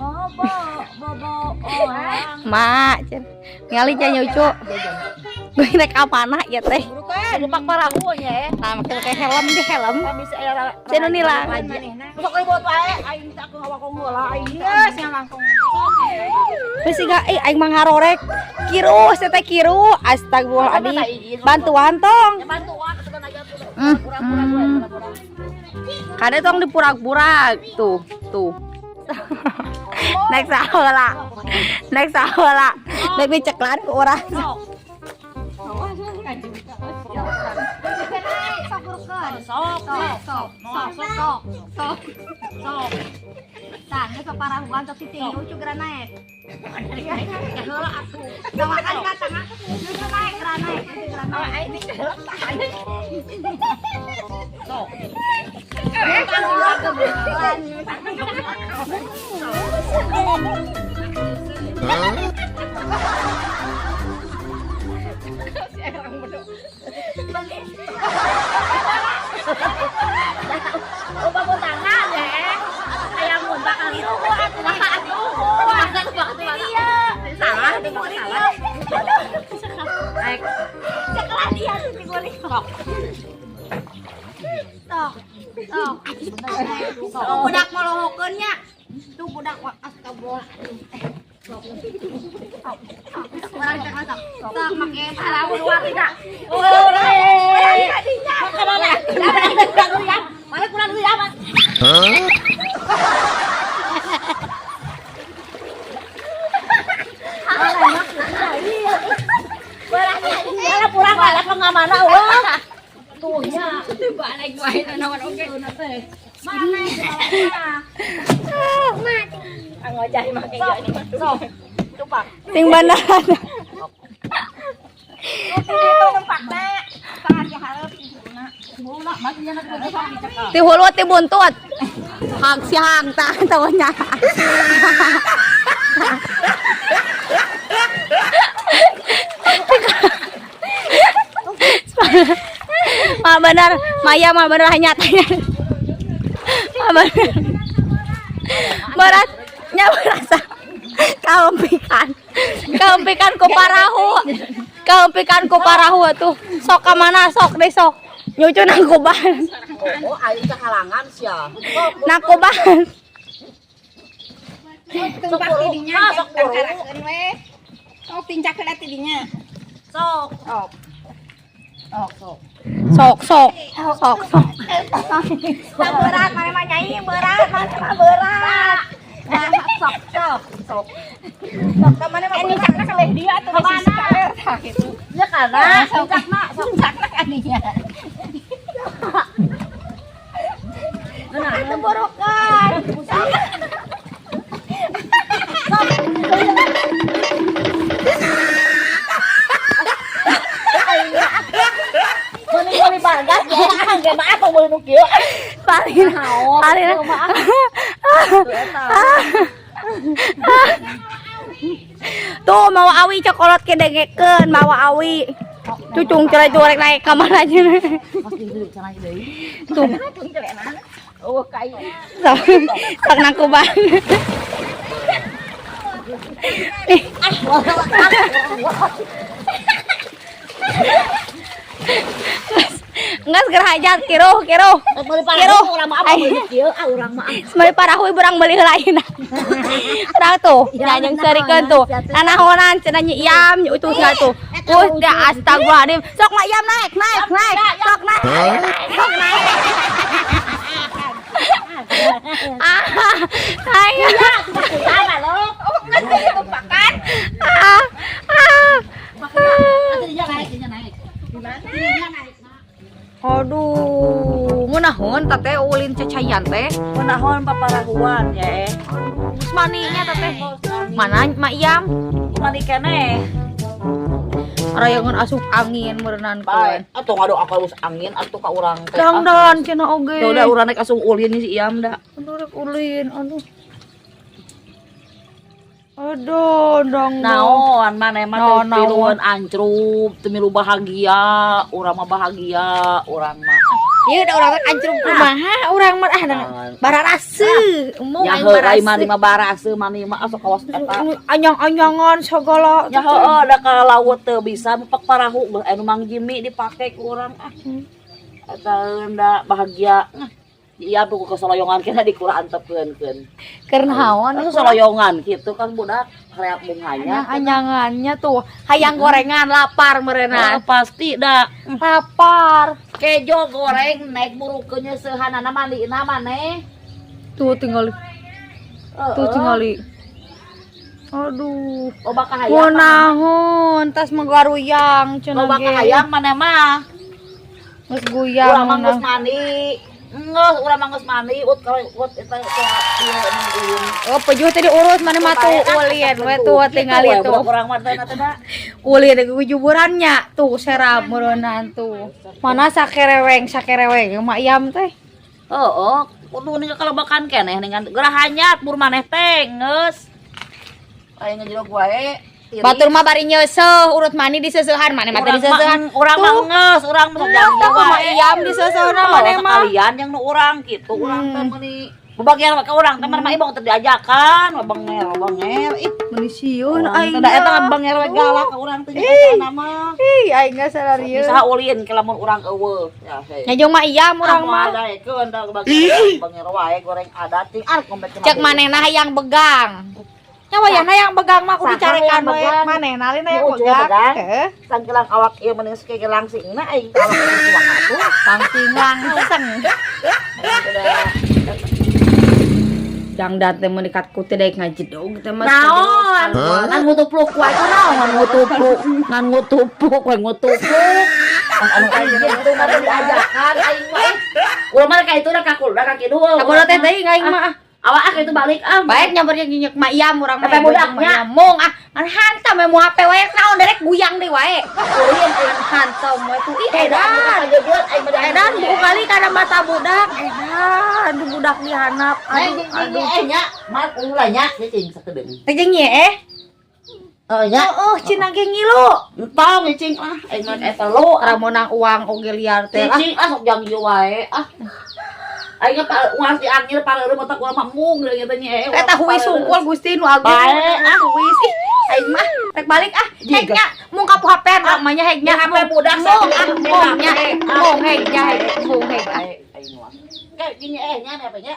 Bobo, bobo orang. Mak, ngali nya nyucu. Gue naik ka mana ya teh? Lupak parahu nya eh. Nah, make pakai helm di helm. Bisa aya. Cenah nilang. Sok ribut wae aing teh aku ngawakong heula aing. Geus ngalangkung. Wis siga eh aing mah ngarorek. Kiru, saya teh kiru. Astagfirullahaladzim. Bantuan tong. Ya bantuan atuh kan aja tuh. Pura-pura pura-pura. Kade tong dipurag-purag tuh, tuh. Naik sahola. Naik sahola. Naik diceklan ku urang. Sok. Sok, sok, sok, sok, sok, sok. Tah, geus paparahuan sok titik lucu geura naik. Ya heula atuh. Tawakan ka tengah, lucu naik geura naik, lucu geura naik. Aing teh heula tahan. Sok. Oh, bangun tangan ya. Ayam muntah kali itu atuh mah atuh. Iya. Salah, salah. Naik. Ceklan dia tuh diguling. Sok. Sok. Sok. Tuh budak molohokeun nya. Tuh budak astagfirullah. Sok. Sok. Urang ceklan sok. Sok make parahu Dua, tiga. Mana? Kurang dulu ya. Mana kurang dulu ya, Mas? Mana kurang lah pengamana eueuh. Tuh nya. Balik wae naon oge. Mana? Ngocah make Sok. Tumpak. Sing bener. Itu numpak teh. Tangan di hareup di huluna. Huluna mah nya nak sok dicekel. Ti hulu ti buntut. Hang si hang tah tawanya. Mah bener, Maya mah bener hanya tanya. Mah bener. Beratnya berasa kaumpikan. Kaumpikan ku parahu. Kaumpikan ku parahu atuh. Sok ka mana sok deh sok. Nyucu nangkuban. Oh, aing teh halangan sia. Nangkuban. Sok buru. Sok buru. Sok tincak heula ti dinya. Sok. Sok. Sok, sok. Sok sok sok sok. Sok berat, mana mah nyai berat, mana mah berat. Nah, sok sok Sok. Sok ka mana mah berat. Keleh dia atuh mana? Ya kana, tincakna, sok tincakna ka dinya. Atuh burukan. Meuni meuli bargas ya, ge mah atuh meuli nu kieu. Paling paling. Tuh mau awi cokolot ke dengekeun, mawa awi. Cucung curek-curek naik ka mana aja. Tuh. Oh, kai. Sok sok nangkuban. Ih, Enggak segera hajat kiruh kiruh. Meuli parahu urang mah apa meuli kieu, ah urang mah. Meuli parahu urang meuli lain. Urang tuh nyanyi serikeun tuh. Nanahonan cenah nyi iam nyi utuh cenah tuh. Udah astagfirullahaladzim. Sok mak iam naik naik naik. Sok naik. Sok naik. Ah, ayo. Sama lo. Ah, ah. Dinya naik, dinya naik. Di naik. Aduh, ngeunahun teteh ulin cacayan teh. Ngeunahun paparahuan ya. Geus maninya teteh. Mana mak iam? Mani keneh. Arayangan asup angin meureunan Bae. keun. Atuh ngadu apa us angin atuh ka urang teh. Dangdan cenah oge. Ya udah urang naik asup ulin si iam da. Aduh rek ulin, aduh. Aduh, dang. Naon maneh mah Naon, teu milueun ancrub, teu milu bahagia, urang mah bahagia, urang mah. Ieu da urang teh ancrung kumaha urang mah ah bararase. Embung Ya aing heuh ai barase. mani mah barase mani mah asup kawas eta. Anyang-anyangan segala. Ya heueuh da ka laut teu bisa mepak parahu geus anu Mang Jimmy dipake ku urang ah. Eta da bahagia. Iya tuh ke soloyongan kena dikura antepkeun keun. Keur naon? Asup soloyongan kitu kan budak reak bunganya. Anyang-anyangannya tuh hayang gorengan lapar Nah, meureunan. pasti da Lapar. Kejo goreng naik burukeun seuhanana mandina maneh. Tuh tinggal tuh tinggali. Aduh. Loba kahayang. Nahon tas menggaruyang cenah Loba ge. kahayang maneh mah. Geus guyang. Urang mah geus mandi. Geus urang mah geus mandi ut kalau ut eta teh ieu nungguin. Oh, pejuh tadi urus mana mah tuh ulin we tuh tingali Gitu we, tuh. budak urang mah teh teh da. Ulin gujuburannya tuh serap meureunnan tuh. Mana sakereweng sakereweng mak yam teh. Heeh, kudu nih kalebakan keneh dengan gerah hanyat bur maneh teh geus. Aing ngejelok wae. Tiris. Batur mah bari nyeuseuh urut mani diseusehan maneh mah teh diseusehan. Urang mah geus, urang mah sok janji Tuh mak wae. yam diseuseunna maneh mah. Sekalian yang nu urang kitu urang teh meuni bagian ka urang teh mah ibong teh diajakan, banger, banger. Ih, Meuni sieun urang aing. teh da eta banger we galak ka urang teh eta mah. Ih, aing geus sararieu. Bisa ulin ke lamun urang eueuh. Ya hei. Nya jeung mak yam urang mah. Daekeun da bagian banger wae goreng adat ting arek ngombe Cek manehna hayang begang. Nya wayahna yang begang mah kudu Saha carekan yang we. begang? Manehna lain hayang Nu ujung begang. begang. Heeh. Sangkelang awak ieu mending suke langsingna aing teh awak ieu atuh. Langsing langseng. Dangdan teh mendekat ku teh daek ngajedog teh mah. Naon? Ngan ngutupluk wae ku naon ngan ngutupluk, ngan ngutupluk we ngutupluk. Anu aing gitu mah diajakan aing mah. Urang mah ka itu da ka kul da ka kidul. Kabodo teh teuing aing mah. Awak ah ka itu balik ah. Baik nyamper jeung nyeuk mak yam urang mah. Tapi budaknya. Mong ah ngan hantam we mu HP wae naon derek guyang deui wae. Ulin Ngan hantam we tuh ih edan edan. aing mah Edan buku kali kana mata budak. Edan aduh budak dihanap. Aduh, Aduh aduh. eh nya, mar ulah nya cicing sakedeung. Teh jeung nye eh. Oh nya, Oh, cenah ge ngilu. entong cicing ah, aing mah eta lu ah. Ramonang uang oge liar teh ah. Cicing ah sok jang ieu wae ah. Aing mah uang diangil pareureum otak urang mah mung deui teh nya. Eta huis sungkul Gusti nu agung. Bae, ah. Huis ih aing mah rek balik ah. Hek nya mung ka HP-an mah nya hek nya. HP budak Mung ah mung nya mung hek nya mung hek. Aing mah. Kayak gini eh nya apa nya?